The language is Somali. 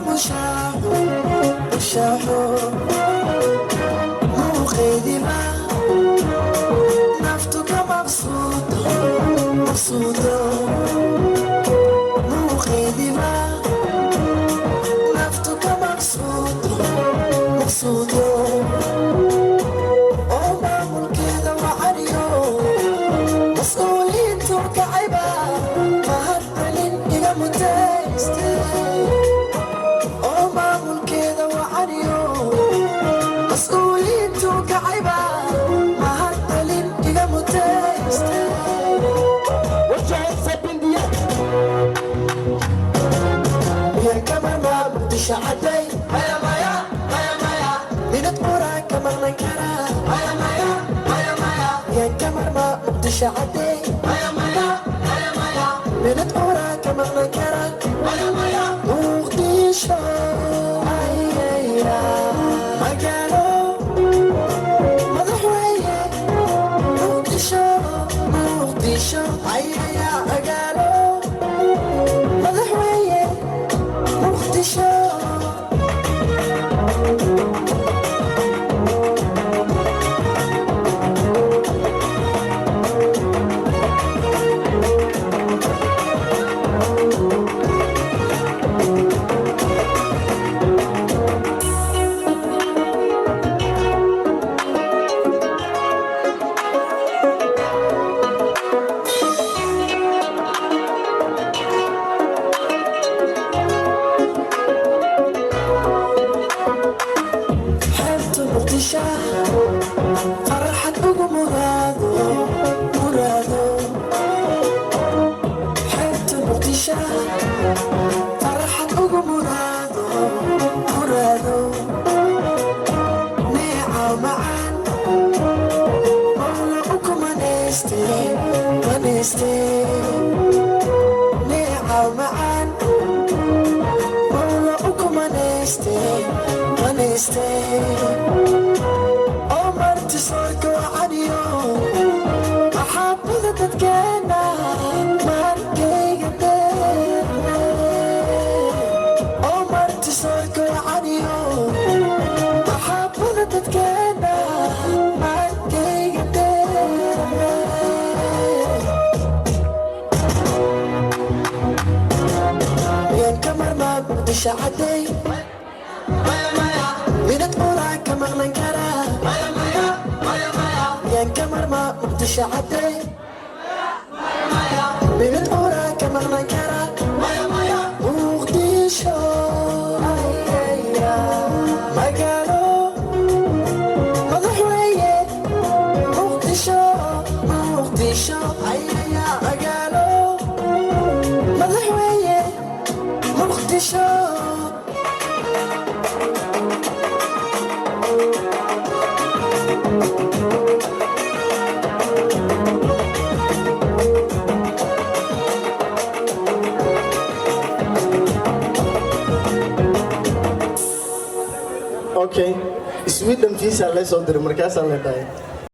Mushaaxo, mushaaxo, muuqeediba naftu ka maqsuudo, maqsuudo. Muuqeediba naftu ka maqsuudo, maqsuudo. Oo maamulkeeda wacaniyo mas'uuliyiintu kacayba mahadcelin iga mutayste. Oo maamulkeeda wacaniyo mas'uuliyiintu kacayba mahadcelin iga mutayste. Put your hands up in the air. Miyaan ka marmaa Muqdisho Cadday? Maya, maya, maya, maya. Minad qura ka maqnan karaa? Maya, maya, maya, maya. Miyaan ka marmaa Muqdisho Cadday? Maya, maya, maya, maya. Minad qura ka maqnan karaa? Maya, maya. Muqdisho ayaya, magaalo madaxweyne. Muqdisho, Muqdisho ayaya, magaalo madaxweyne. Muqdisho. Xeebta Muqdisho farxad ugu muraado, muraado. Xeebta Muqdisho farxad ugu muraado, muraado. Neecaw macaan Mawla uku manayste, manayste. Neecaw macaan Mawla uku manayste, manayste. Oo marti soorka wacaniyo maxaabada dadkeena maankayga deeqne. Oo marti soorka wacaniyo maxaabada dadkeena maankayga deeqne. Miyaan ka marmaa Muqdisho Cadday? Maya, maya. Minad qura ka maqnan karaa? Maya, maya, maya, maya. Miyaan ka marmaa Muqdisho Cadday? Maya. Minad qura ka maqnan karaa? Maya, maya. Muqdisho ayaya, magaalo madaxweyne. Muqdisho, Muqdisho ayaya, magaalo madaxweyne. Muqdisho. Okay, Sweden visa lay soo diray. Markaasaa la dhahay